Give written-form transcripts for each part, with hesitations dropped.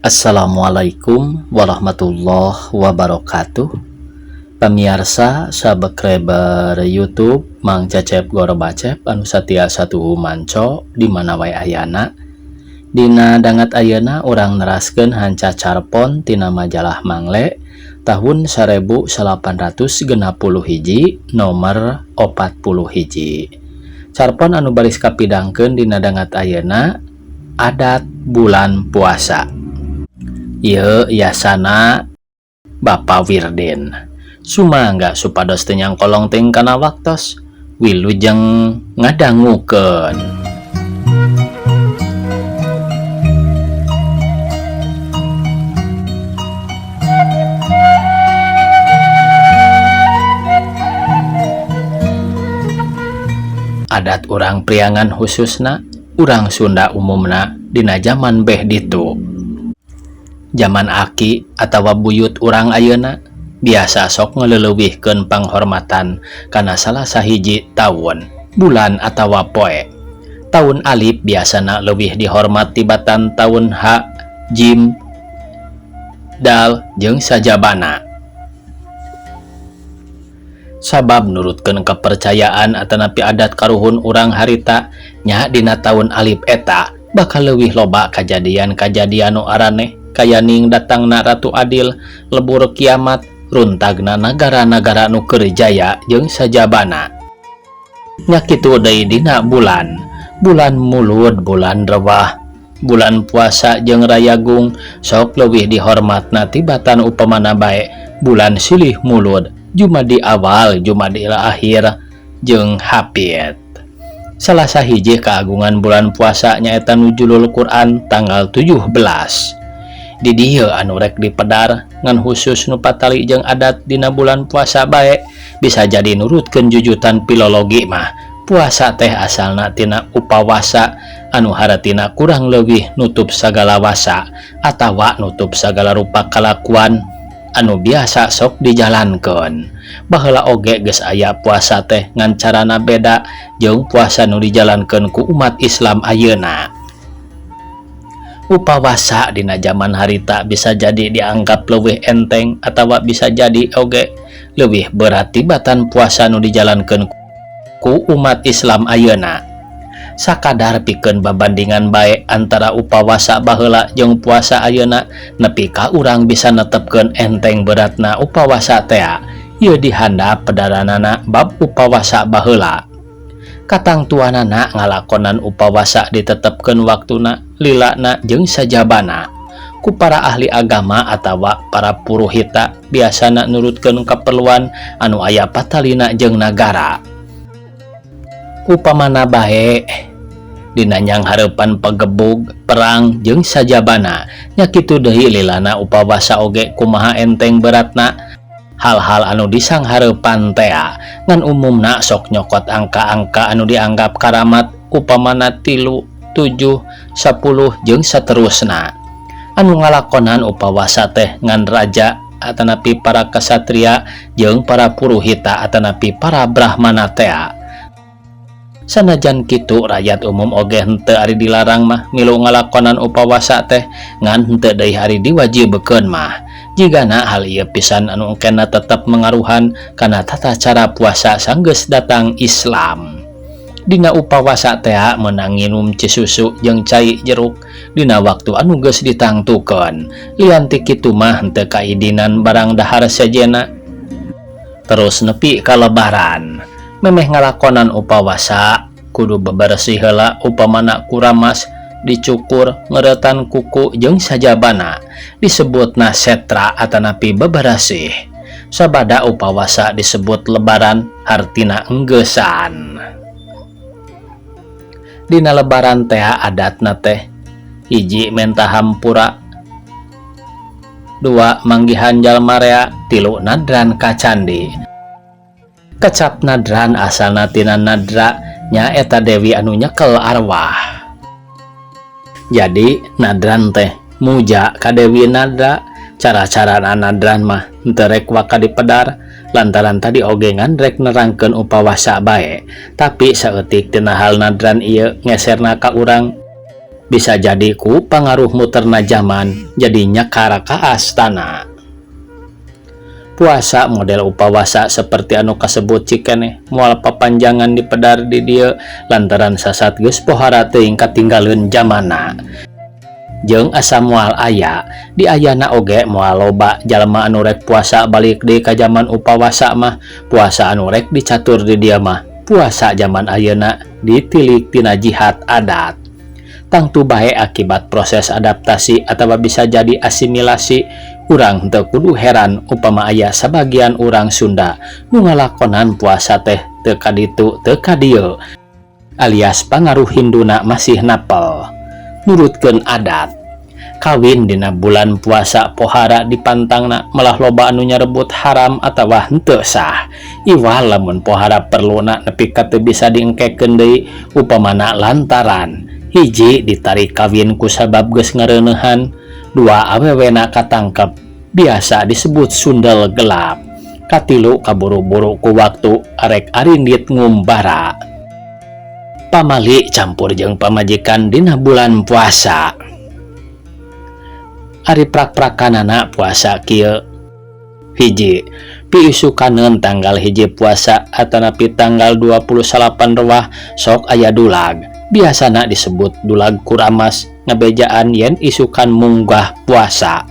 Assalamualaikum warahmatullahi wabarakatuh. Pamiarsa subscriber YouTube Mang Cecep Gorbacep anu satia satuhu manco di mana wae ayana. Dina dangat ayeuna urang neraskeun hanca carpon tina majalah Mangle tahun 1861 nomor 41. Carpon anu baris kapidangkeun dina dangat ayeuna adat bulan puasa. Ieu yasana Bapak Wirdin. Sumangga supados teu nyangkolong teuing kana waktos wilujeng ngadangukeun. Adat urang Priangan khususna urang Sunda umumna dina jaman beh ditu. Jaman aki atawa buyut urang ayeuna biasa sok ngeleleuwihkeun panghormatan kana salah sahiji taun, bulan atawa poe. Taun alif biasana leuwih dihormat tibatan taun H, Jim, Dal jeung sajabana. Sabab nurutkeun kepercayaan atanapi adat karuhun urang harita nya dina taun alif eta bakal leuwih loba kajadian-kajadian nu araneh kayaning datangna Ratu Adil, lebur kiamat, runtagna nagara-nagara nu keur jaya jeung sajabana. Nya kitu deui dina bulan, bulan Mulud, bulan Rewah, bulan puasa jeung Rayagung sok leuwih dihormatna tibatan upamana bae bulan Silih Mulud, Jumadi awal, Jumadi akhir jeung Hafid. Salah sahiji keagungan bulan puasa nyaeta nujulul Quran tanggal 17. Di dieu anu rek dipedar ngan khusus nu patali jeung adat dina bulan puasa bae bisa jadi nurutkeun jujutan filologi mah. Puasa teh asalna tina upawasa anu haratina kurang leuwih nutup sagala wasa atawa nutup sagala rupa kalakuan anu biasa sok dijalankeun. Baheula oge geus aya puasa teh ngan carana beda jeung puasa nu dijalankeun ku umat Islam ayeuna. Upawasa dina jaman harita bisa jadi dianggap leuwih enteng atawa bisa jadi oge leuwih berat tibatan puasa nu dijalankeun ku umat Islam ayeuna. Sakadar pikeun babandingan bae antara upawasa baheula jeung puasa ayeuna nepi ka urang bisa netepkeun enteng beratna upawasa tea. Ieu dihandap pedaranana bab upawasa baheula. Katangtuanana ngalakonan upawasa ditetepkeun waktuna, lilana jeung sajabana. Ku para ahli agama atawa para puruhita biasana nurutkeun kaperluan anu aya patalina jeung nagara. Upamana bae dina nyanghareupan pagebug, perang jeung sajabana nya kitu deui lilana upawasa oge kumaha enteng beratna. Hal-hal anu disanghareupan tea ngan umumna sok nyokot angka-angka anu dianggap karamat upamana 3, 7, 10 jeung saterusna. Anu ngalakonan upawasa teh ngan raja atanapi para kasatria jeung para puruhita atanapi para brahmana tea. Sanajan kitu rakyat umum oge henteu ari dilarang mah milu ngalakonan upawasa teh ngan henteu deui ari diwajibkeun mah. Jigana hal ieu pisan anu engkena tetep mengaruhan kana tata cara puasa sanggeus datang Islam. Dina upawasa tea meunang nginum cisusu jeung cai jeruk dina waktu anu geus ditangtukeun. Lian ti kitu mah henteu kaidinan barang dahar sejenna. Terus nepi ka lebaran. Memeh ngalakonan upawasa kudu bebersih heula upamana kuramas, dicukur, ngeretan kuku jeung sajabana disebutna setra atanapi beberesih. Sabada upawasa disebut lebaran hartina enggeusan. Dina lebaran teh adatna teh hiji menta hampura, 2 manggihan jalma rea, 3 nadran ka candi. Kecap nadran asalna tina nadra nyaeta dewi anu nyekel arwah. Jadi nadran teh muja ka dewi nadra. Cara-cara nadran mah henteu rek waka dipedar lantaran tadi oge ngan rek nerangkeun upawasa bae. Tapi saeutik tina hal nadran ieu ngeserna ka urang Bisa jadi ku pangaruh muterna jaman jadi nyakara ka astana. Puasa model upawasa seperti anu kasebut cikeneh moal papanjangan dipedar di dieu lantaran sasat geus pohara teuing katinggaleun jamanna. Jeung asa moal aya, di ayana oge moal loba jalma anu rek puasa balik deui ka jaman upawasa mah. Puasa anu rek dicatur di dieu mah puasa jaman ayeuna ditilik tina jihat adat. Tangtu bae akibat proses adaptasi atawa bisa jadi asimilasi, urang teu kudu heran upama aya sabagian urang Sunda nu ngalakonan puasa teh teu kaditu teu kadieu alias pangaruh Hinduna masih napel nurutkeun adat. Kawin dina bulan puasa pohara dipantangna, malah loba anu nyarebut haram atawa henteu sah, iwal lamun pohara perluna nepi ka teu bisa diengkekeun deui, upamana lantaran hiji ditarik kawin ku sabab geus ngareuneuhan, dua awewena katangkep biasa disebut sundel gelap, katilu kaburu-buru ku waktu arek arindit ngumbara. Pamali campur jeung pamajikan dina bulan puasa. Ari prak-prakanana puasa kieu: hiji, piisukaneun tanggal 1 puasa atanapi tanggal 28 Ruwah sok aya dulag, biasana disebut dulag kuramas, ngabejaan yen isukan munggah puasa.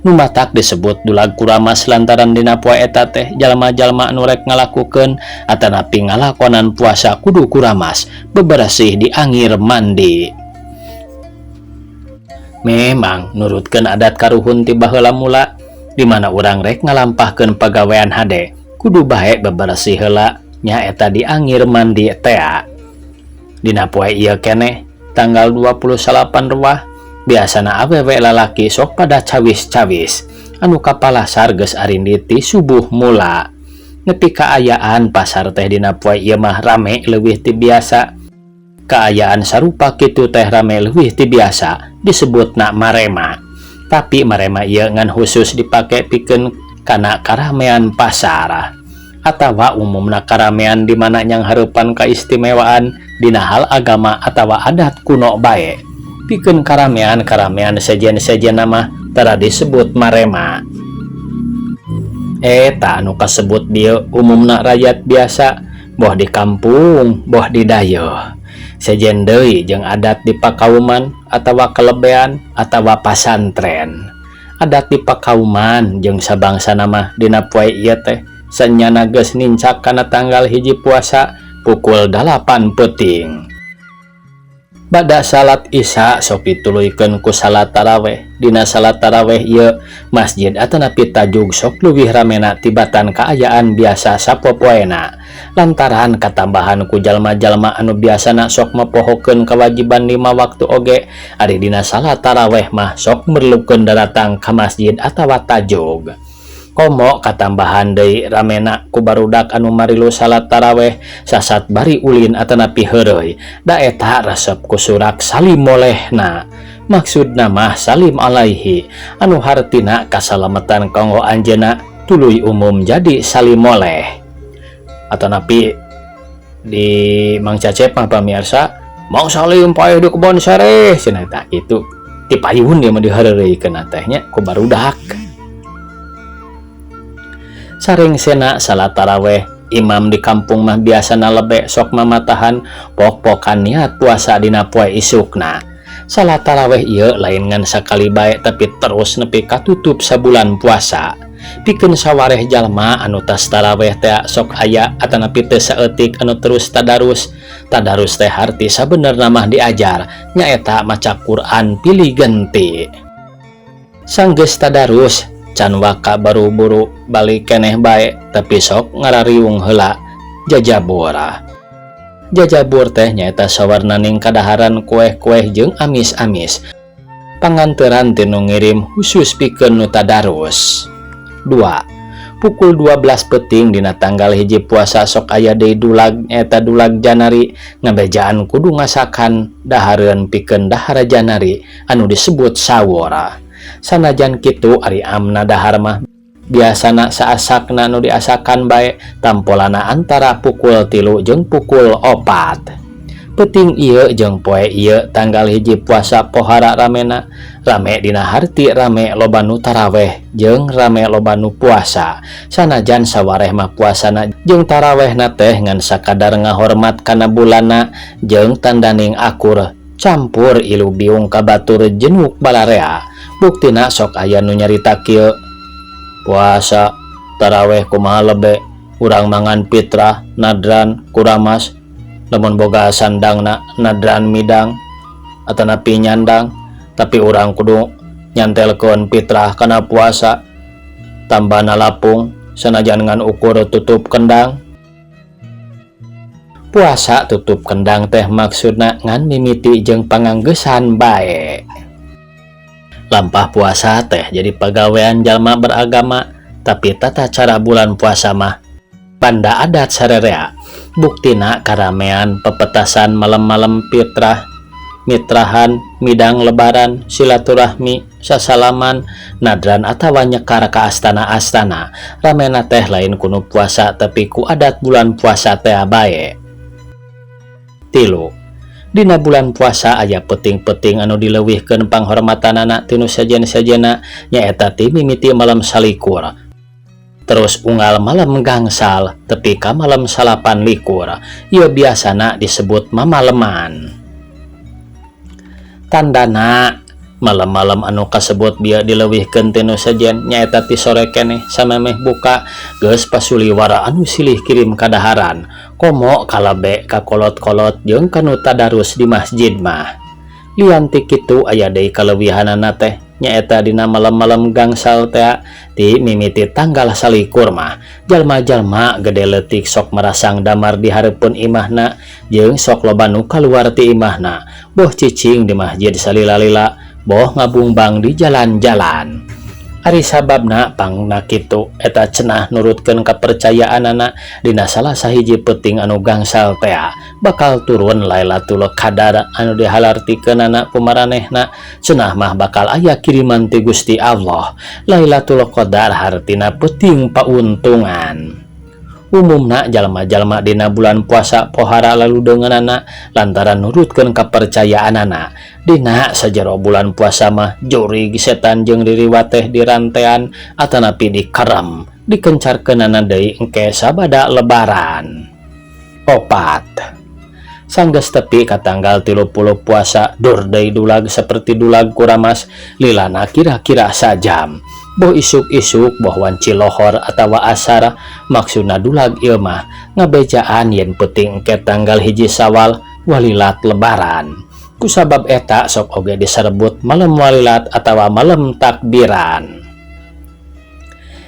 Nu matak disebut dulag kuramas lantaran dina poe eta teh jalma-jalma anu rek ngalakukeun atanapi ngalakonan puasa kudu kuramas, beberesih diangir mandi. Memang nurutkeun adat karuhun ti baheula mula, di mana urang rek ngalampahkeun pagawean hade kudu bae beberesih heula, nyaeta diangir mandi tea. Dina poe ieu keneh tanggal 28 Ruwah biasana awewe lalaki sok pada cawis-cawis anu ka palasar geus arindit ti subuh mula nepi kaayaan pasar teh dina poe ieu mah rame leuwih ti biasa. Kaayaan sarupa kitu teh rame leuwih ti biasa disebutna marema, tapi marema ieu ngan khusus dipake pikeun kana karamean pasar atawa umumna karamean di mana nyanghareupan kaistimewaan dina hal agama atawa adat kuno bae. Pikeun karamean-karamean sejen-sejen mah tara disebut marema. Eta anu kasebut dieu umumna rakyat biasa, boh di kampung boh di dayeuh. Sejen deui jeung adat di pakauman atawa kelebean atawa pasantren. Adat di pakauman jeung sabangsana mah dina poe ieu teh sanyana geus nincak kana tanggal 1 puasa pukul 8 peuting. Bada salat Isya sok dituluykeun ku salat taraweh. Dina salat taraweh ieu masjid atanapi tajug sok leuwih ramena tibatan kaayaan biasa sapopoena lantaran katambahan ku jalma-jalma anu biasana sok mapohokeun kewajiban 5 waktu oge ari dina salat taraweh mah sok merlukeun daratang ka masjid atawa tajug. Komo katambahan deui ramena ku barudak anu marilu salat taraweh sasat bari ulin atanapi heureuy, da eta resep ku surak salim molehna, maksudna mah salim alaihi anu hartina kasalamatan kanggo anjeunna, tuluy umum jadi salim moleh. Atanapi di Mang Cacep mah pamirsa, Mang Salim paeh di kebon sereh cenah, tah kitu ti payun ieu mah diheureureuykeun teh nya ku barudak. Sarengsena salat taraweh imam di kampung mah biasana lebe sok mamatahan pok-pokan niat puasa dina poe isukna. Salat taraweh ieu lain ngan sakali bae tapi terus nepi katutup sabulan puasa. Pikeun sawareh jalma anu tas taraweh teh sok aya atanapi teu saeutik anu terus tadarus. Tadarus teh harti sabenerna mah diajar nyaeta maca Quran pilih genti. Sanggeus tadarus can waka baru-buru balik keneh bae tapi sok ngarariung heula jajabora. Jajabur teh nyaeta sawarnaning kadaharan kueh-kueh jeung amis-amis. Panganteran ti nu ngirim khusus pikeun nu tadarus. 2. Pukul 12 peuting dina tanggal 1 puasa sok aya deui dulag, nyaeta dulag janari, ngabejaan kudu ngasakan dahareun pikeun dahar janari anu disebut sawora. Sanajan kitu ari amna dahar mah biasana saasakna nu diasakan bae, tampolana antara pukul 3 jeung pukul 4. Peuting ieu jeung poe ieu tanggal 1 puasa pohara ramena. Rame dina harti rame loba nu taraweh jeung rame loba nu puasa. Sanajan sawareh mah puasana jeung tarawehna teh ngan sakadar ngahormat kana bulanna jeung tandaning akur campur ilu biung ka batur jenuk balarea. Buktina sok aya nu nyarita kieu. Puasa taraweh kumaha lebe urang mangan fitrah nadran kuramas lamun boga sandangna nadran midang atanapi nyandang tapi urang kudu nyantelkeun fitrah kana puasa tambana lapung sanajan ngan ukur tutup kendang. Puasa tutup kendang teh maksudna ngan mimiti jeung panganggesan bae. Lampah puasa teh jadi pagawean jalma beragama tapi tata cara bulan puasa mah banda adat sarerea. Buktina karamean pepetasan malam-malam fitrah, mitrahan, midang lebaran, silaturahmi, sasalaman, nadran atawa nyekar ka astana-astana. Ramena teh lain kunu puasa tapi ku adat bulan puasa teh bae. 3. Dina bulan puasa aya peuting-peuting anu dileuwihkeun panghormatanana tinu sejen-sejena nyaeta ti mimiti malam 21. Terus unggal malam gangsal tepi ka malam 29. Ieu biasana disebut mamaleman. Tandana malam-malam anu kasebut bieu dileuwihkeun tinu sejen nyaeta ti sore keneh samemeh buka geus pasuliwara anu silih kirim kadaharan komo kalabe ka kolot-kolot jeung kanu tadarus di masjid mah. Lian ti kitu aya deui kaleuwihanana teh nyaeta dina malam-malam gangsal tea ti mimiti tanggal 21 mah jalma-jalma gede leutik sok marasang damar di hareupeun imahna jeung sok loba nu kaluar ti imahna boh cicing di masjid salila-lila boh ngabungbang di jalan-jalan. Ari sababna pangna kitu eta cenah nurutkeun kapercayaanana dina salah sahiji peuting anu gangsal tea bakal turun Lailatul Qadar anu dihalartikeunana kumaranehna cenah mah bakal aya kiriman ti Gusti Allah. Lailatul Qadar hartina peuting pauntungan. Umumna jalma-jalma dina bulan puasa pohara laludeungeunana lantaran nurutkeun kapercayaanana. Dina sajero bulan puasa mah jurig setan jeung ririwat teh dirantean atanapi dikaram dikencarkeunana deui engke sabada lebaran. 4. Sanggeus tepi ka tanggal 30 puasa dur deui dulag seperti dulag kuramas lilana kira-kira sajam. Boh isuk-isuk boh wanci lohor atawa asar maksudna dulag ieu mah ngabejaan yen peuting engke tanggal 1 Sawal walilat lebaran. Kusabab eta sok oge diserbut malam walilat atawa malam takbiran.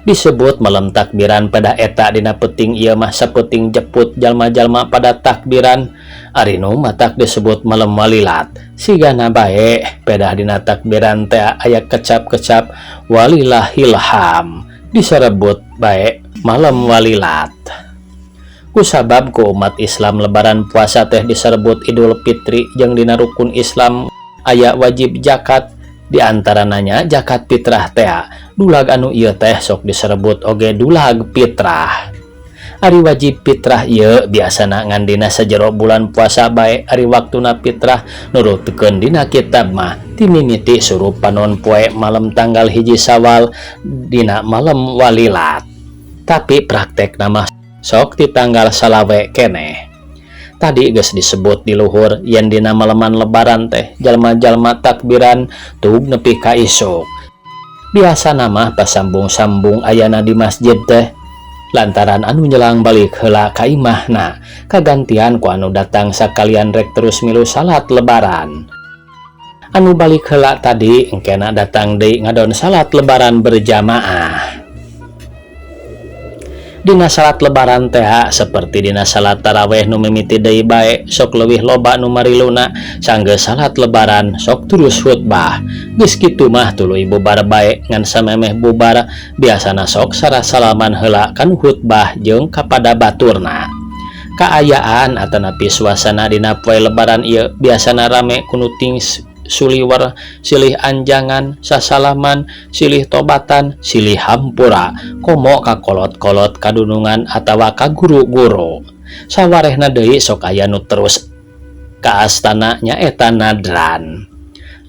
Disebut malam takbiran pada eta dina peuting ieu mah sapeuting jeput jalma-jalma pada takbiran. Ari nu matak disebut malam walilat sigana bae pedah dina takbiran teh aya kecap-kecap walillahilham diserebut bae malam walilat. Kusabab ku umat Islam lebaran puasa teh diserbut Idul Fitri jeung dina rukun Islam aya wajib zakat di antarananya zakat fitrah teh dulag anu ieu teh sok diserbut oge dulag fitrah. Ari wajib fitrah ieu biasana ngan dina sajero bulan puasa bae ari waktuna fitrah nurutkeun dina kitab mah ti mimiti surup panon poe malam tanggal 1 Sawal dina malam walilat. Tapi praktekna mah sok ti tanggal 25 keneh. Tadi geus disebut di luhur yen dina maleman lebaran teh jalma-jalma takbiran tug nepi ka isuk. Biasana mah pasambung-sambung ayana di masjid teh lantaran anu nyelang balik heula ka imahna kagantian ku anu datang sakalian rek terus milu salat lebaran. Anu balik heula tadi engkena datang deui ngadon salat lebaran berjamaah. Dina salat lebaran teh seperti dina salat taraweh nu mimiti deui bae sok leuwih loba nu mariluna sanggeus salat lebaran sok terus khutbah. Geus kitu mah tuluy bubar bae ngan samemeh bubar biasana sok sarasalaman heula kan khutbah jeung kapada baturna. Kaayaan atanapi suasana dina poe lebaran ieu biasana rame kunu ting suliwer, silih anjangan, sasalaman, silih tobatan, silih hampura, komo ka kolot-kolot kadunungan atawa ka guru-guru. Sawarehna deui sok aya nu terus Ka astana nyaeta nadran.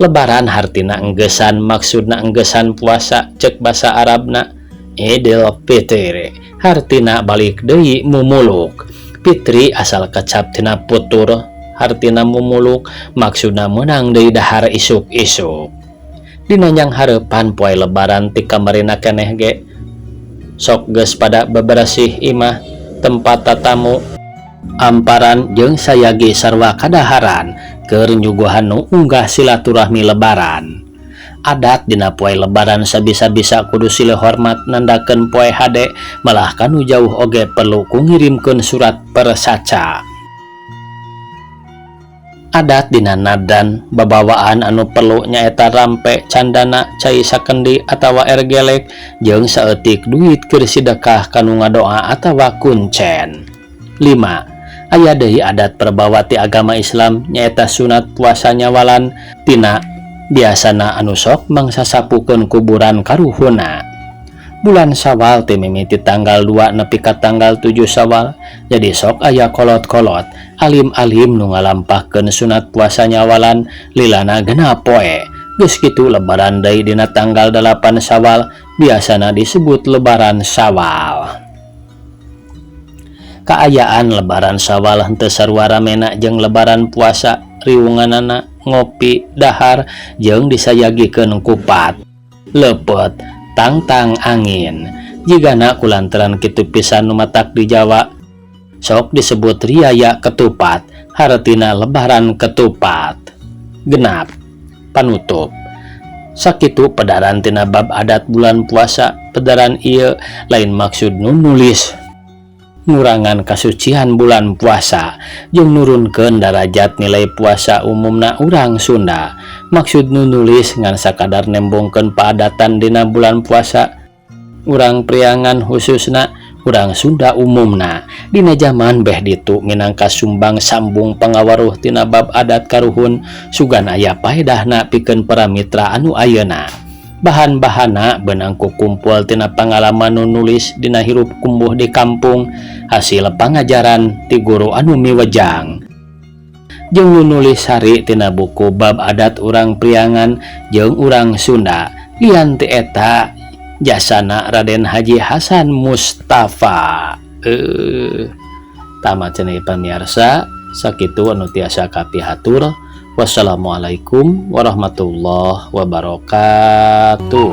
Lebaran hartina enggesan maksudna enggesan puasa cek basa Arabna Idul Fitri hartina balik deui mumuluk. Fitri asal kecap tina putur hartina mumuluk maksudna meunang deui dahar isuk-isuk. Dina nyanghareupan poe lebaran ti kamarina keneh ge sok geus pada beberesih imah tempat tatamu amparan jeung sayagi sarua kadaharan keur nyuguhan nu unggah silaturahmi lebaran. Adat dina poe lebaran sabisa-bisa kudu silih hormat nandakeun poe hade malah kanu jauh oge perlu ku ngirimkeun surat persaca. Adat dina nadran babawaan anu perlu nyaeta rampe, candana, cai sakendi atawa er gelek jeung saeutik duit keur sidekah kanu ngadoa atawa kuncen. 5. Aya deui adat perbawa ti agama Islam nyaeta sunat puasa nyawalan tina biasana anu sok mangsasapukeun kuburan karuhuna. Bulan Sawal ti mimiti tanggal 2 nepi ka tanggal 7 Sawal jadi sok aya kolot-kolot alim-alim nu ngalampahkeun sunat puasa nyawalan lilana genap poe. Geus kitu lebaran deui dina tanggal 8 Sawal biasana disebut lebaran Sawal. Kaayaan lebaran Sawal henteu sarua ramena jeung lebaran puasa riwunganana ngopi dahar jeung disayagikeun kupat leupeut tangtang angin. Jigana kulantaran kitu pisan nu matak di Jawa sok disebut riyaya ketupat hartina lebaran ketupat. Genap panutup. Sakitu pedaran tina bab adat bulan puasa. Pedaran ieu lain maksud nu nulis ngurangan kasucian bulan puasa jeung nurunkeun darajat nilai puasa umumna urang Sunda. Maksud nu nulis ngan sakadar nembongkeun paadatan dina bulan puasa urang Priangan khususna urang Sunda umumna dina jaman beh ditu minangka sumbang sambung pangawaruh tina bab adat karuhun sugan aya paedahna pikeun para mitra anu ayeuna. Bahan-bahana beunang ku kumpul tina pangalaman nu nulis dina hirup kumbuh di kampung hasil pangajaran ti guru anu miwejang jeung nu nulis sari tina buku bab adat urang Priangan jeung urang Sunda lian ti eta jasana Raden Haji Hasan Mustafa. Tamat cenah pamiarsa, sakitu anu tiasa kapihatur. Wassalamualaikum warahmatullahi wabarakatuh.